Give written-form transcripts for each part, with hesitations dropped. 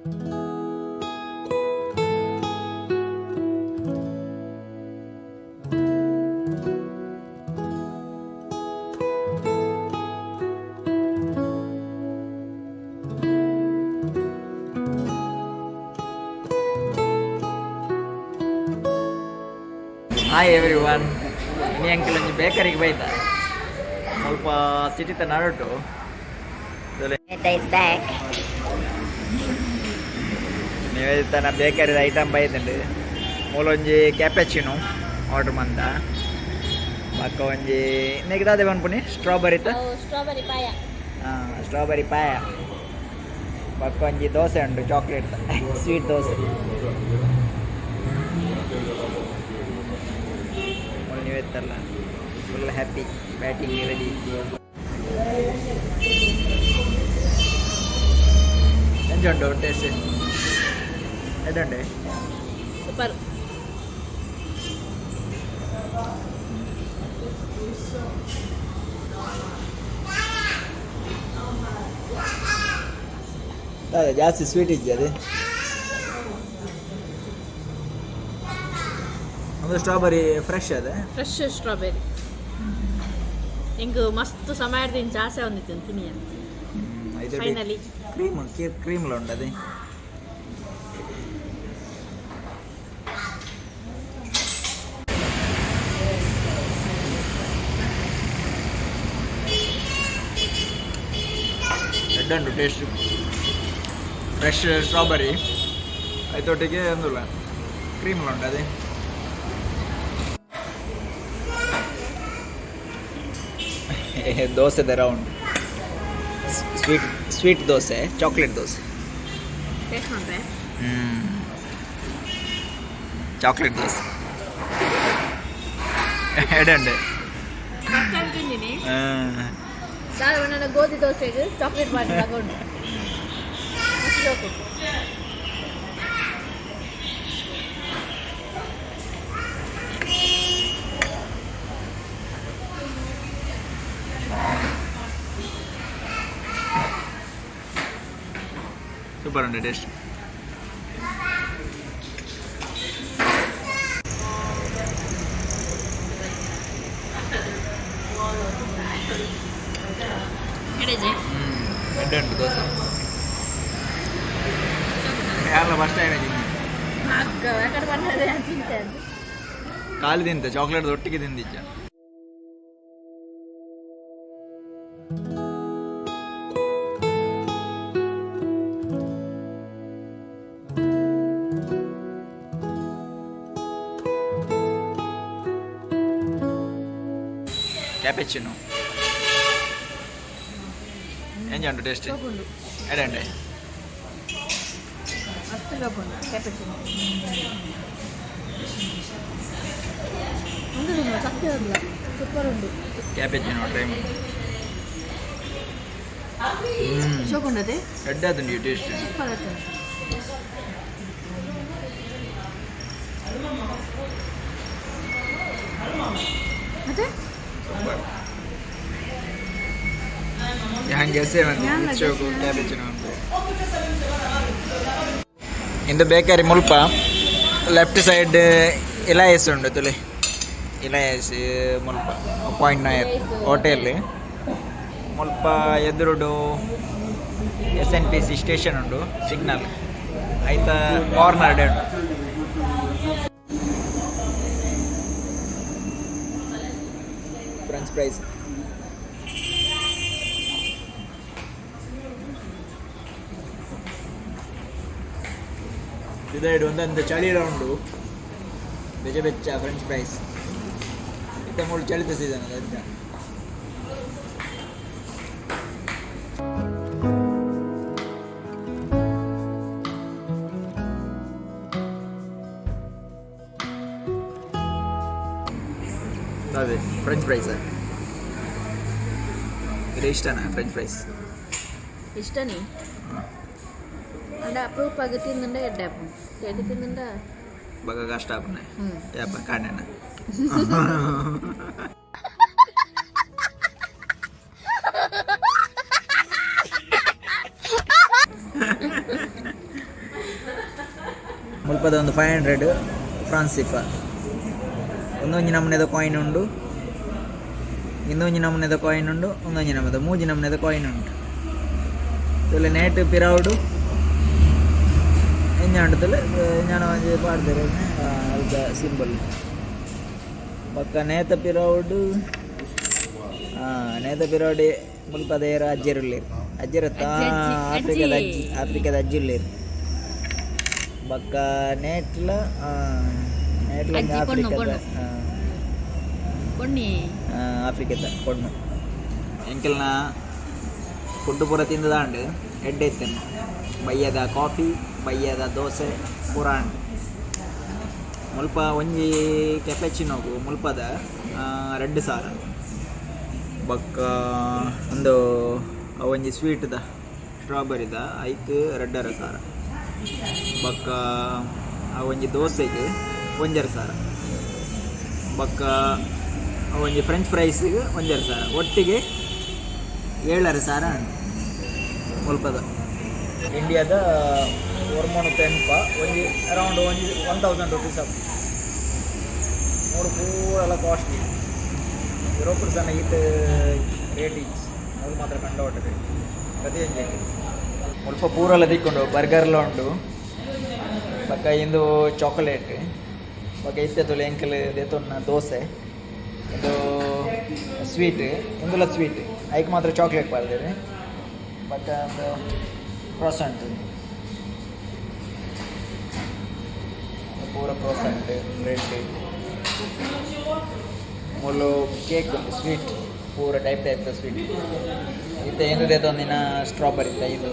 Hi every one, ಇನಿ uncle ಒಂಜಿ ಬೇಕರಿಗೆ ಬೈತ ಸ್ವಲ್ಪ ಸಿಟಿತ ನಡುಟು. Is back. ನಿವೇದಿತನ ಬೇಕರಿದ ಐಟಮ್ ಬೈದುಂಡು. ಮೂಲೊಂಜಿ ಕ್ಯಾಪೆಚಿನೋ ಆರ್ಡರ್ ಮಂದ, ಬೊಕ್ಕ ಒಂಜಿ ನೆಗ್ ದಾದೆ ಪನ್ಪುನಿ, ಸ್ಟ್ರಾಬೆರಿತ? ಸ್ಟ್ರಾಬೆರಿ ಪಾಯ. ಸ್ಟ್ರಾಬೆರಿ ಪಾಯ. ಬೊಕ್ಕ ಒಂಜಿ ದೋಸೆ ಉಂಡು, ಚಾಕ್ಲೇಟ್ ಸ್ವೀಟ್ ದೋಸೆ. ಮೂಲು ನಿವೇದಿತಲ್ಲ ಫುಲ್ ಹ್ಯಾಪಿ, ಬ್ಯಾಟಿಂಗ್ ರೆಡಿ. ಎಂಚ ಉಂಡು ಟೇಸ್ಟ್? ಎಡ್ಡೆ. ಸೂಪರ್. ಅದೇ ಜಾಸ್ತಿ ಸ್ವೀಟ್ ಇಜ್ಜಿ ಅದೇ. ಒಂದು ಸ್ಟ್ರಾಬೆರಿ ಫ್ರೆಶ್ ಅದೇ. Fresh strawberry. ಎಂಕ್ ಮಸ್ತ್ ಸಮಯ ಜಾಸ್ತಿ ಒಂದಿತ್ತು ತಿನಿಯ. ಫೈನಲಿ. ಕ್ರೀಮ್, ಕ್ರೀಮ್ಲ ಉಂಟು ಅದೇ. ಎಡ್ಡೆ ಉಂಟು ಟೇಸ್ಟ್. ಫ್ರೆಶ್ ಸ್ಟ್ರಾಬೆರಿ ಐತೊಟ್ಟಿಗೆ ಒಂದುಲ್ಲ ಕ್ರೀಮ್ಲ ಉಂಟು ಅದೇ. Dosa the round sweet sweet dosa, chocolate dosa. Taste ಮಾಡ್ರೆ. ಚಾಕ್ಲೇಟ್ ದೋಸೆ ಎಡೆ. ಫಸ್ಟ್ ಟೈಮ್ ತಿಂದಿನಿ. ದಾದ, ನನ್ನ ಗೋಧಿ ದೋಸೆಗೆ ಚಾಕ್ಲೇಟ್ ಮಾಡಿ ತಗೊಂಡು ಮಸ್ತ್ ಚಾಕ್ಲೇಟ್. ಸೂಪರ್ ಉಂಟು ಟೇಸ್ಟ್. ಎಡೆಜೆ. ಎಡ್ಡೆ ಉಂಟು ದೋಸೆ. ಯಾರಲ್ಲ ಫಸ್ಟ್ ಟೈಮ್. ಅಕ್ಕ ಯಾಕಡೆ ಬಂದದೆ ತಿಂತೆ. ಖಾಲಿ ತಿಂತೆ, ಚಾಕ್ಲೇಟ್ ಒಟ್ಟಿಗೆ ತಿಂದಿಜ್ಜ. ಕ್ಯಾಪೆಚಿನೋ ಎಂಚ ಉಂಟು ಟೇಸ್ಟ್? ತಗೊಂಡು. ಎಡೆ ಉಂಟೆ. ಮಸ್ತ್ ತಗೊಂಡು ಕ್ಯಾಪೆಚಿನೋ ಉಂಡು ಸತ್ಯ ಅಲ್ಲ, ಸೂಪರ್ ಉಂಡು. ಕ್ಯಾಪೆಚಿನೋ ಟ್ರೈ. ಶೋಕುಂಡದೆ. ಎಡ್ಡೆ ಆತುಂಡು ಟೇಸ್ಟ್. ಸೂಪರ್ ಆಯ್ತು. ಮತ್ತೆ. ಸೂಪರ್. ಹಂಗೆ ಎಸೆ ಯಾನ್ಲ. ಬಂದು ಕ್ಯಾಪೆಚಿನೋ ಉಂಟು. ಇಂದು ಬೇಕರಿ ಮುಲ್ಪ ಲೆಫ್ಟ್ ಸೈಡ್ ಇಲಾಯಸ್ ಉಂಡು ತುಲೆ. ಇಲಾಯಸ್ ಮುಲ್ಪ ಪಾಯಿಂಟ್ ನಾಯರ್ ಹೋಟೆಲ್. ಮುಲ್ಪ ಎದುರುಡು ಎಸ್ ಎನ್ ಪಿ ಸಿ station ಉಂಡು, ಸಿಗ್ನಲ್ ಐತ ಕಾರ್ನರ್ ಉಂಡು. ಫ್ರೆಂಚ್ ಫ್ರೈಸ್ ಇದಾಯ್ಡು ಒಂದೊಂದು ಚಳಿ ಉಂಡು. ಬೆಚ್ಚ ಬೆಚ್ಚ ಫ್ರೆಂಚ್ ಫ್ರೈಸ್. ಇತ್ತ ಮೂಳು ಚಳಿತ ಸೀಸನ್ ಅದ ಅಂಚ. ಅದೇ ಫ್ರೆಂಚ್ ಫ್ರೈಸ್. ಇದು ಇಷ್ಟನಾ ಫ್ರೆಂಚ್ ಫ್ರೈಸ್? ಇಷ್ಟನೇ ಅಂಡ ಅಪರೂಪ ತಿಂದುಂಡ ಎಡ್ಡೆ ಆಪುಂಡು, ಎಡ್ಡೆ ತಿಂದುಂಡ. ಬಗ ಕಷ್ಟ ಆಪುನೆ. ಯಾಪ ಕಾಣೆನ. ಮುಲ್ಪದ ಒಂದು 500 ಫ್ರಾನ್ಸ್ ಸಿಫ. ಒಂದೊಂಜಿ ನಮೂನೆದ ಕಾಯಿನ್ ಉಂಡು, ಇನ್ನೊಂಜಿ ನಮೂನೆದ ಕಾಯಿನ್ ಉಂಡು, ಒಂದೊಂಜಿ ನಮೂನೆದ, ಮೂಜಿ ನಮೂನೆದ ಕಾಯಿನ್ ಉಂಡು. ತುಲೆ ನೇಟ್ ಪಿರಾವುಡು ಎಂಜ ಉಂಡು ತುಲೆ, ಎಂಜಾನ ಒಂಜಿ ಪಾಡ್ದೆರ್ ಅಲ್ತ ಸಿಂಬಲ್. ಬೊಕ್ಕ ನೇತ ಪಿರಾವುಡು, ನೇತ ಪಿರಾವುಡು ಮುಲ್ಪದ ಏರ್ ಅಜ್ಜೆರ್ ಉಲ್ಲೆರ್. ಅಜ್ಜೆರ್ ಅತ್ತ, ಅಜ್ಜಿ, ಆಫ್ರಿಕಾದ ಅಜ್ಜಿ. ಅಜ್ಜಿ, ಆಫ್ರಿಕಾದ ಅಜ್ಜಿ ಉಲ್ಲೆರ್. ಬೊಕ್ಕ ನೇಟ್ಲ, ನೇಟ್ಲ ಒಂಜಿ ಅಜ್ಜಿ, ಪೊಣ್ಣು, ಆಫ್ರಿಕಾದ ಪೊಣ್ಣು. ಪೊಣ್ಣಿ. ಆಫ್ರಿಕಾದ ಪೊಣ್ಣು. ಎಂಕಲ್ನ ಫುಡ್ ಪೂರ ತಿಂದದಾಂಡ್, ಎಡ್ಡೆ ಇತ್ತೇನೆ. ಬಯ್ಯದ ಕಾಫಿ, ಬಯ್ಯದ ದೋಸೆ ಪೂರ ಆಂಡ್. ಮುಲ್ಪ ಒಂಜಿ ಕೆಪೆಚಿನೋಗು ಮುಲ್ಪದ 2000. ಬೊಕ್ಕ ಒಂದು ಒಂಜಿ ಸ್ವೀಟ್ದ ಸ್ಟ್ರಾಬೆರಿದ ಐಕ್ 2500. ಬೊಕ್ಕ ಆ ಒಂಜಿ ದೋಸೆಗೆ 1500. ಬೊಕ್ಕ ಆ ಒಂಜಿ ಫ್ರೆಂಚ್ ಫ್ರೈಸ್ಗೆ 1500. ಒಟ್ಟಿಗೆ 7500 ಆಂಡ್ ಮುಲ್ಪದ. ಇಂಡಿಯಾದ ಒರ್ಮೊನು ತೆನ್ಪ ಒಂಜಿ ಅರೌಂಡ್ ಒಂಜಿ 1000 ರುಪೀಸ್ ಆಪ್. ಮೂಲು ಪೂರಲ ಕಾಸ್ಟ್ಲಿ. ಯುರೋಪ್ ಸಣ್ಣ ಈತ್ ರೇಟ್ ಇಜ್ಜಿ, ಮೂಲು ಮಾತ್ರ ಕಂಡಪಟ್ಟೆ ರೇಟ್ ಪ್ರತಿಯೊಂಜಿ. ಮುಲ್ಪ ಪೂರಲ ತಿಕ್ಕುಂಡು. ಬರ್ಗರ್ಲ ಉಂಡು, ಬೊಕ್ಕ ಇಂದು ಚಾಕೊಲೇಟ್. ಬೊಕ್ಕ ಇತ್ತೆ ತೂಲೆ ಎಂಕಲ್ ದೆತೊನ್ನ ದೋಸೆ. ಇದು ಸ್ವೀಟ್, ಇಂದುಲ ಸ್ವೀಟ್, ಐಕ್ ಮಾತ್ರ ಚಾಕ್ಲೇಟ್ ಪಾಡ್ದೆರ್. ಬೊಕ್ಕ ಒಂದು ಕ್ರೋಸಂಟ್, ಪೂರ ಕ್ರೋಸಂಟ್, ಬ್ರೆಡ್. ಮೂಲು ಕೇಕ್ ಉಂಟು, ಸ್ವೀಟ್ ಪೂರ ಟೈಪ್ ಟೈಪ್ ಸ್ವೀಟ್. ಇತ್ತೆ ಇಂದು ದೆತೊಂದಿನ ಸ್ಟ್ರಾಬೆರಿ ಇದು.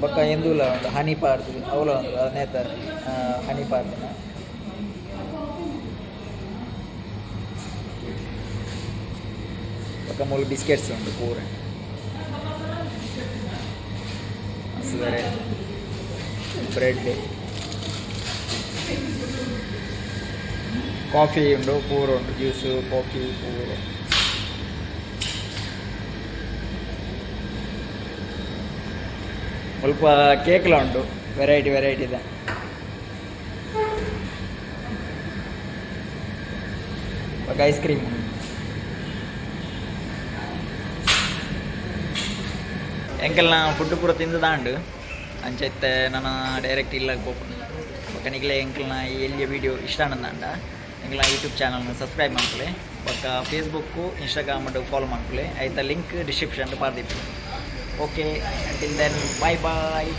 ಬೊಕ್ಕ ಇಂದುಲ ಉಂಡು, ಹನಿ ಪಾಡ್ದು ಅವಲ ಉಂಡು, ನೇತ ಹನಿ ಪಾಡ್ದಿನ. ಬೊಕ್ಕ ಮೂಲು ಬಿಸ್ಕೆಟ್ಸ್ ಉಂಡು ಪೂರ. ಮಸ್ತ್ ಬ್ರೆಡ್, ಕಾಫಿ ಉಂಡು, ಪೂರ ಉಂಡು, ಜ್ಯೂಸು, ಕಾಫಿ ಪೂರ. ಮುಲ್ಪ ಕೇಕ್ಲ ಉಂಡು, ವೆರೈಟಿ ವೆರೈಟಿದ. ಬೊಕ್ಕ ಐಸ್ ಕ್ರೀಮ್. ಎಂಕಲ್ನ ಫುಡ್ ಪೂರ ತಿಂದದಾಂಡ್. ಅಂಚ ಇತ್ತೆ ನನ ಡೈರೆಕ್ಟ್ ಇಲ್ಲಗ್ ಪೋಪುಂಡು. ಬೊಕ್ಕ ನಿಕ್ಲೆ ಎಂಕಲ್ನ ಈ ಎಲ್ಯ ವೀಡಿಯೋ ಇಷ್ಟ ಆಂಡ ಎಂಕಲ್ನ ಯೂಟ್ಯೂಬ್ ಚಾನಲ್ನ ಸಬ್ಸ್ಕ್ರೈಬ್ ಮನ್ಪುಲೆ. ಬೊಕ್ಕ ಫೇಸ್ಬುಕ್ಕು, ಇನ್ಸ್ಟಾಗ್ರಾಮ್ ಫಾಲೋ ಮನ್ಪುಲೆ. ಐತ ಲಿಂಕ್ ಡಿಸ್ಕ್ರಿಪ್ಷನ್ ಪಾಡ್ದಿಪ್ಪು. Okay, until then, bye bye.